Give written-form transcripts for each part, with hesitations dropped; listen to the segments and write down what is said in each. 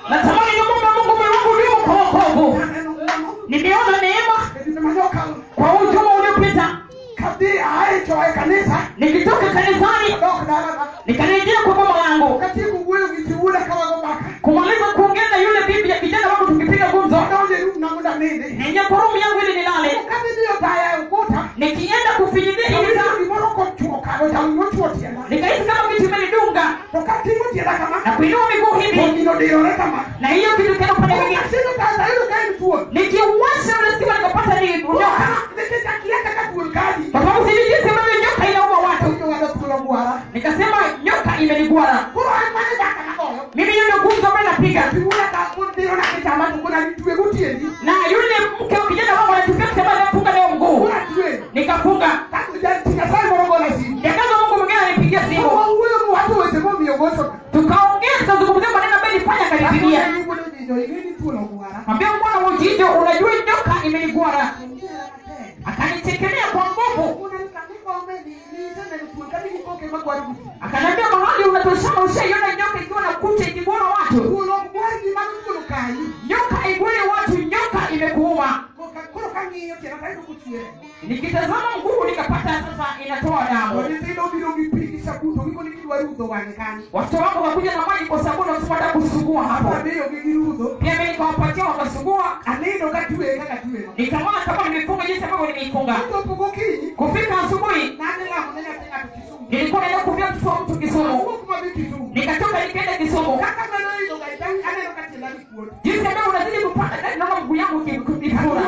Natamani niombe Mungu moyo wangu ndio kwa wokovu. Nimeona neema kwa ujuma uliopita. Nikitoka kanisani nikarejea kwa baba yangu. Kumaliza kuongea na yule bibi ya kijana wangu tukipiga gumzo. Niingia kwa room yangu ili nilale. Nikienda kufinyilia ile taa, nikahisi kama kitu imenidunga. Na kuinua miguu hivi. Na hiyo kitu kikaenda upande mwingine. Nikiwasha ule stima nikapata ni nyoka. Kwa sababu sijui jinsi ambavyo nyoka inauma watu. Nikasema nyoka imenigwara. Mimi hiyo ndio gumzo ambayo napiga. Na yule mke wa kijana wangu anatupia kitambaa nafunga leo mguu. Nikafunga. Nikaanza Mungu mwingine anipigia simu. Tukaongea tukazungumzia maneno ambayo nilifanya akanipigia. Mwambia mwana wa Ujijo, unajua nyoka imenigwara. Akanichekelea kwa nguvu. Akaniambia mahali unatoshana ushaiona nyoka ikiwa na kucha ikigwara watu. Nyoka igware watu, nyoka imekuuma. Nikitazama mguu nikapata sasa inatoa damu. Watoto wangu wakuja na maji kwa sabuni wakisema nataka kusugua hapo. Pia mimi nikawapatia wakasugua. Nikamwona kama nimefunga jinsi ambavyo nimeifunga. Kufika asubuhi nilikuwa naenda kuvia mtoto wa mtu Kisumu. Nikatoka nikaenda Kisumu. Jinsi ambavyo unazidi kupanda naona mguu yangu ikifura.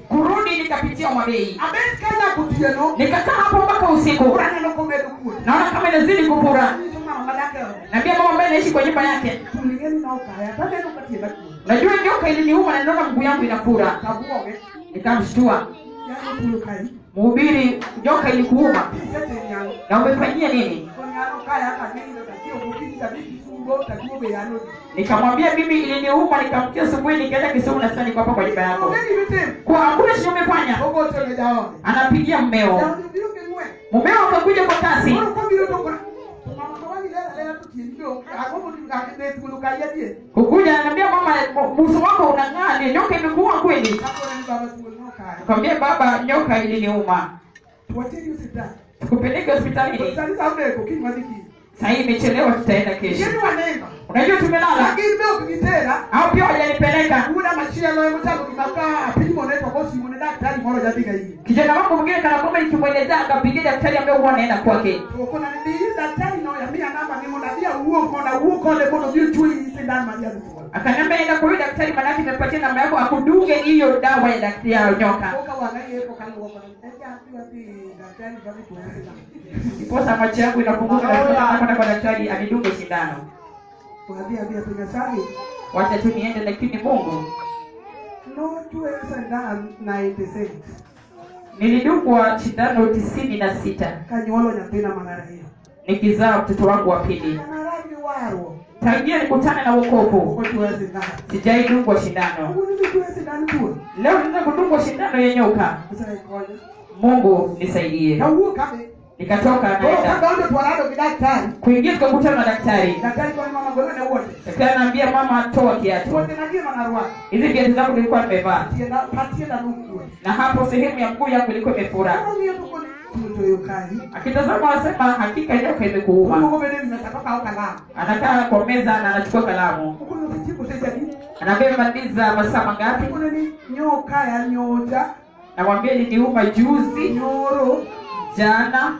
Kurudi nikapitia Homa-Bay. Nikakaa hapo mpaka usiku. Naona kama inazidi kufura. Naambia mama ambaye anaishi kwa nyumba yake, najua nyoka iliniuma na naona mguu yangu inafura. Nikamshtua. Mhubiri, nyoka ilikuuma na umefanyia nini? Nikamwambia mimi iliniuma, nikamkia asubuhi nikaenda Kisumu na sasa niko hapa kwa nyumba yako. Kwa hakuna shida umefanya. Anapigia mmeo. Mmeo akakuja kwa kasi. Kukuja ananiambia mama, uso wako unang'aa, ni nyoka imekuua kweli? Nikamwambia baba, nyoka iliniuma. Tukupeleke hospitalini. Sasa imechelewa, tutaenda kesho. Unajua tumelala. Au pia hajanipeleka. Kijana wangu mwingine kana kwamba nikimwelezea akapigia daktari ambaye huwa anaenda kwake. Akaniambia enda kwa yule daktari maana nimepatia namba yako akudunge hiyo dawa ya daktari ya nyoka. Ndiposa macho yangu inafunguka na kwenda kwa daktari anidunge sindano. Wacha tu niende, lakini Mungu. Nilidungwa sindano 96. Nikizaa mtoto wangu wa pili. Tangia nikutane na wokovu sijaidungwa sindano. Leo ninaenda kudungwa sindano ya nyoka. Mungu nisaidie. Nikatoka naenda kuingia tukakutana na daktari. Daktari ananiambia mama, toa kiatu. Hizi viatu zangu nilikuwa nimevaa. Na hapo sehemu ya mguu yangu ilikuwa imefura. Akitazama anasema hakika nyoka imekuuma. Anakaa kwa meza na anachukua kalamu. Anaambia maliza masaa mangapi? Namwambia iliniuma juzi, jana,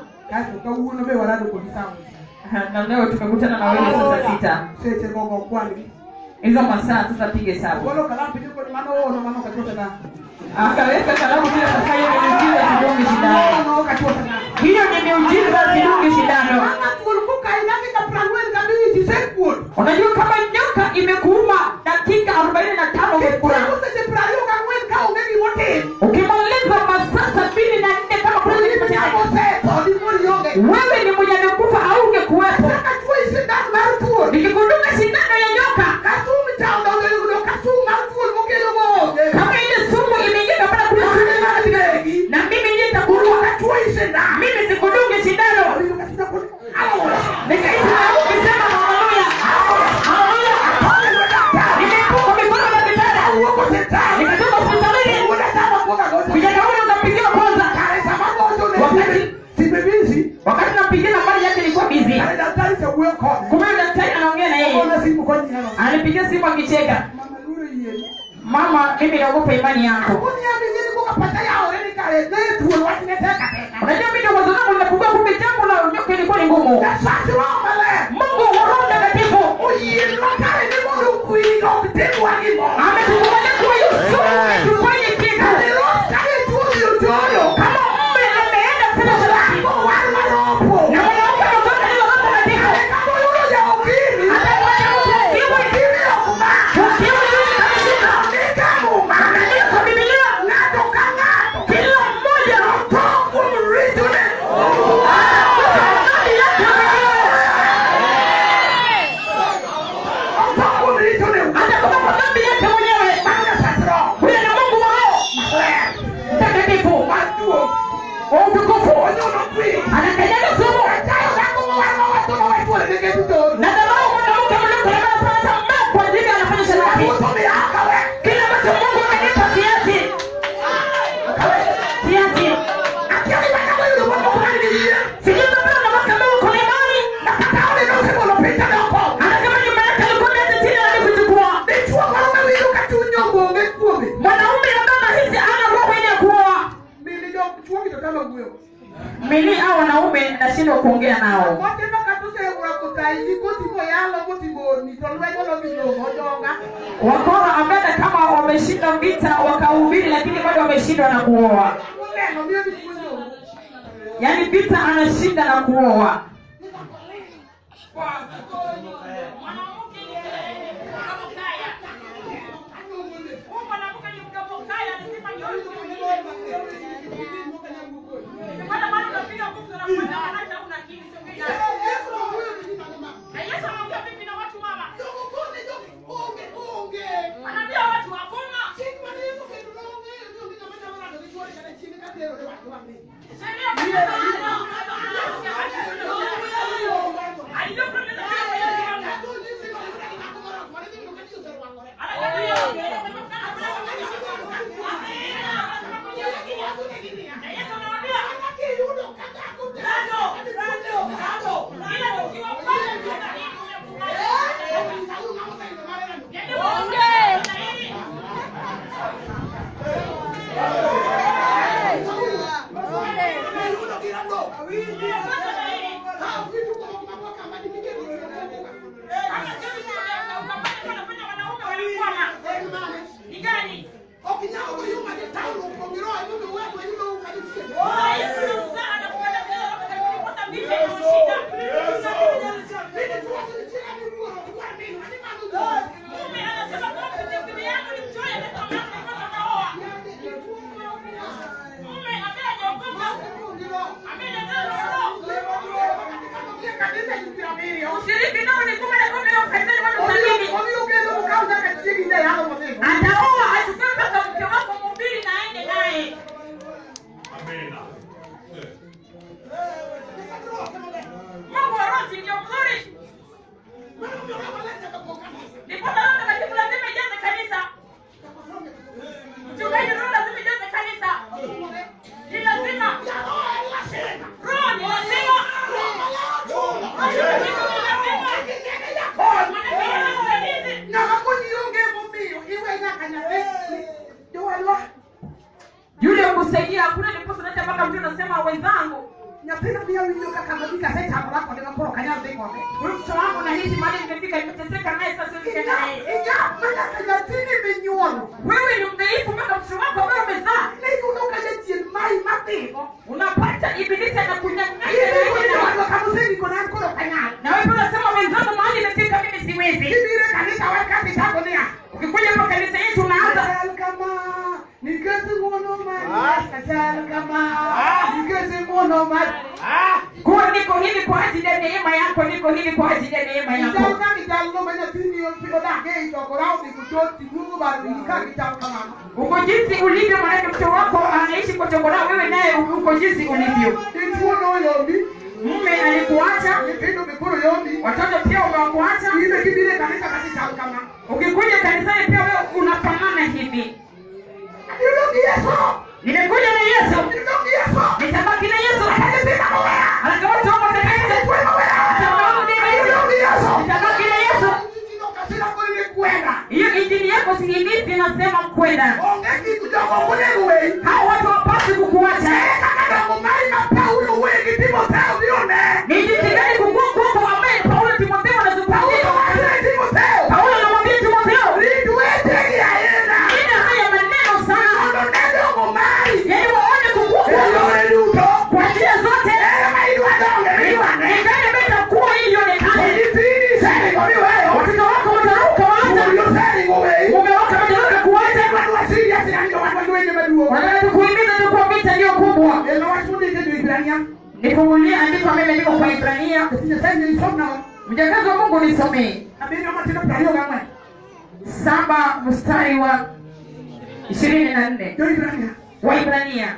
na leo tumekutana na wewe sasa 6. Hizo masaa sasa pige hesabu. Akaweka kalamu bila masaa hiyo ni miujiza sidungi sindano. Hiyo ni miujiza sidungi sindano. Unajua kama nyoka imekuuma dakika 45 umekula. Ukimaliza masaa 74 kama kuna kitu cha wewe ni mwenye amekufa au ungekuwepo. Nikikudunga sindano ya nyoka, kama ile sumu imeingia kabla kula na mimi nitakuua. Mimi sikudungi sindano. Nikaita Kumbe daktari anaongea na yeye. Alipiga simu akicheka. Mama, mimi naogopa imani yako. Unajua mimi ndio wazo langu linapungua, kumbe jambo la nyoka ilikuwa ni ngumu. Mungu wa Roho Mtakatifu ametukubalia kuwa Yesu tufanye kitu. Kama mume ameenda kufanya sharati na mwanamke anatoka ndio Roho Mtakatifu, atamwacha mtu ukimwi. Ukimwi kamshika. Angalia kwa Biblia, kila mmoja atakufa kwa dhambi yake mwenyewe. Huyo ni Mungu wa Roho Mtakatifu wa utukufu, anakanyaga sumu na dharau mwanamke mloko anapata kwa ajili anafanya sharati. Kila ambacho Mungu amenipa kiasi. Kiasi. Sijui kama wanawake ambao wako na imani, hata kama nyumba yake alikuwa ameacha chini alikuchukua. Mwanaume ambaye anahisi ana roho ile ya kuoa. Mimi hao wanaume nashindwa kuongea nao. Wakora ambaye kama wameshinda vita wakahubiri, lakini bado wameshindwa na kuoa. Yaani vita anashinda na kuoa. Ushiriki nao ni 10 na 10 kanisani watu 70. Ataoa achukue mpaka mke wako mhubiri na aende naye. Amina. Mungu wa Roho ndio mzuri. Ndipo Roho Mtakatifu lazima ijaze kanisa. Mchungaji, Roho lazima ijaze kanisa. Ni lazima. Roho ni lazima. Yule kusaidia hakuna, ndipo unaacha mpaka mtu anasema wenzangu huyu mtoto wangu nahisi mahali nimefika, nimeteseka naye sasa siwezi tena naye. Wewe ni mdhaifu mpaka mtoto wako ambaye umezaa. Unapata ibilisi anakunyang'anya na wewe unasema wenzangu mahali nimefika mimi siwezi. Ukikuja hapa kanisa yetu unaanza kuwa niko hivi kwa ajili ya neema yako, niko hivi kwa ajili ya neema yako. Uko jinsi ulivyo, maana mtoto wako anaishi kwa chokora, wewe naye uko jinsi ulivyo. Mume alikuacha, watoto pia wamewakuacha. Ukikuja kanisani pia wewe unafanana hivi. Nimekuja na Yesu. Nitabaki na Yesu. Anakawa watu wa mtakatifu. inasema kwenda. Hao watu hawapaswi kukuacha. Ni jinsi gani kukua kwako ambaye Paulo Timotheo anazungumzia. Paulo anamwambia Timotheo, nena haya maneno sana, yaani waone kukua kwako kwa njia zote. Ni gani ambaye itakuwa hii ionekane? Watoto wako wataruka waacha, mume wako ataruka kuacha. Wanataka kuhimiza ni kwa vita ndio kubwa. Nifungulie andiko ambalo liko kwa Ibrania. Mjakazi wa Mungu nisomee 7 mstari wa 24. Waibrania.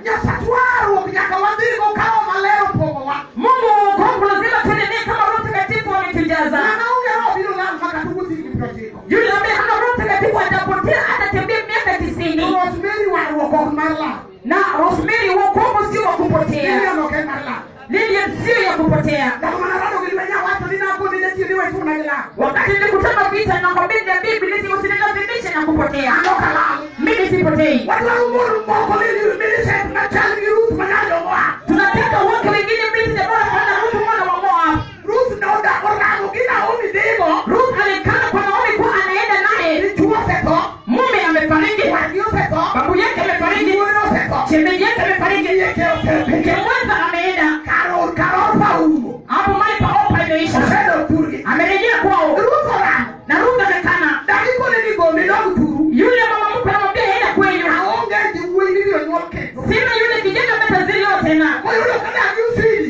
Mungu wa wokovu lazima tuendelee kama Roho Mtakatifu ametujaza. Yule ambaye hana Roho Mtakatifu atapotea, atatembea miaka 90. Na Rosemary, wokovu sio wa kupotea. Lilian sio ya kupotea. Wakati nilikutana vita na kwambia Biblia usinilazimishe na kupotea. Mimi sipotei. Tunataka wake wengine mbili bora kwa Ruth mwana wa Moab. Ruth alikana kwa Naomi kuwa anaenda naye. Mume amefariki, babu yake amefariki, shemeji yake amefariki, mke mwenza ameenda. Hapo mali pa Opa imeisha. Amerejea kwao. Na Ruth akakana. Yule mama mkwe anamwambia enda kwenu. Sina yule kijana ambaye ataziliwa tena.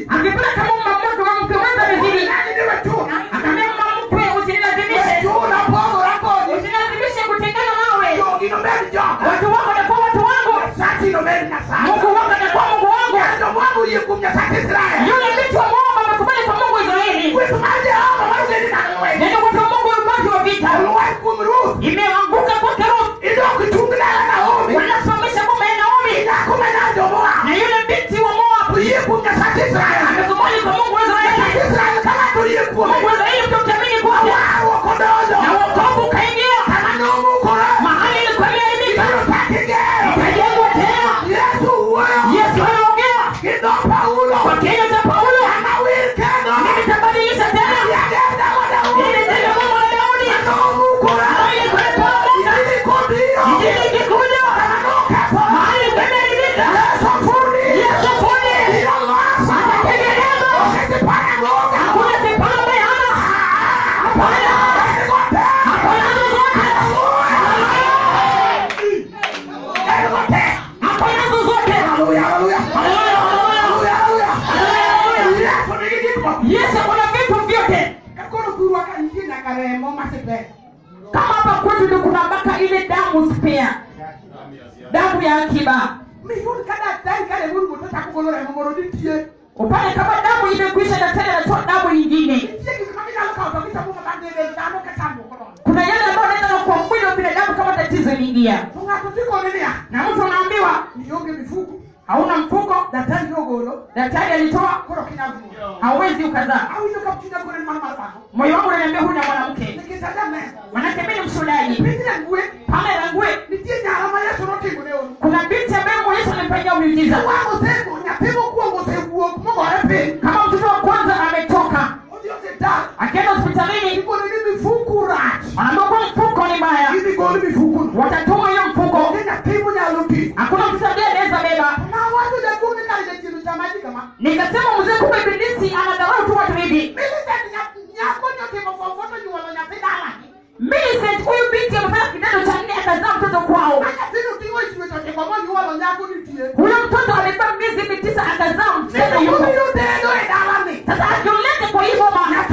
Akipata kama mama mkwe wa mke mwenza amezidi. Akamwambia mama mkwe, usinilazimishe. Usinilazimishe kutengana nawe. Watu wako watakuwa watu wangu. Mungu wako atakuwa Mungu wangu. Yule mtu wa Moab amekubali kwa Mungu Israeli. Neno kwa Mungu upande wa vita imeanguka kwa Ruth. Wanasomesha mume Naomi. Na yule binti wa Moab amekubali kwa Mungu Israeli. Mungu Israeli mtamwamini kwake. Na wokovu ukaingia. Mahali ilikuwa imeharibika ikajengwa tena. Yesu anaongea kwa kinywa cha Paulo, mimi nitabadilisha tena. Nilitenda mambo la Daudi ambayo ilikuwa imeporomoka. Injili ikikuja mahali ilikuwa imeharibika, Yesu fundi atatengeneza. Hakuna sipara ambaye hana. Hapana, hakuna zozote. Hakuna zozote. Haleluya, haleluya, haleluya. Yesu kuna vitu vyote. Kama hapa kwetu ndio kuna mpaka ile damu spare, damu ya akiba. Upande kama damu imekwisha, daktari anatoa damu nyingine. Kuna yale ambayo anaenda kwa mwili wa binadamu kama tatizo imeingia. Na mtu anaambiwa hauna mfuko, daktari alitoa, hauwezi ukazaa. Moyo wangu unaniambia huyu ni mwanamke. Manake mimi ni mshuhudaji. Pamela Ngwe. Kuna binti ambaye Yesu alimfanyia muujiza. Kama mtoto wa kwanza ametoka, akaenda hospitalini, anaambiwa kwa mfuko ni mbaya. Watatuma hiyo mfuko. Hakuna mtoto ambaye anaweza beba. Nikasema mzee, kumbe ibilisi anadharau tu watu hivi. Millicent, huyu binti amefanya kidato cha 4 akazaa mtoto kwao. Huyo mtoto amekuwa miezi 9 akazaa mtoto yuko. Sasa akimlete kwa hivyo mama.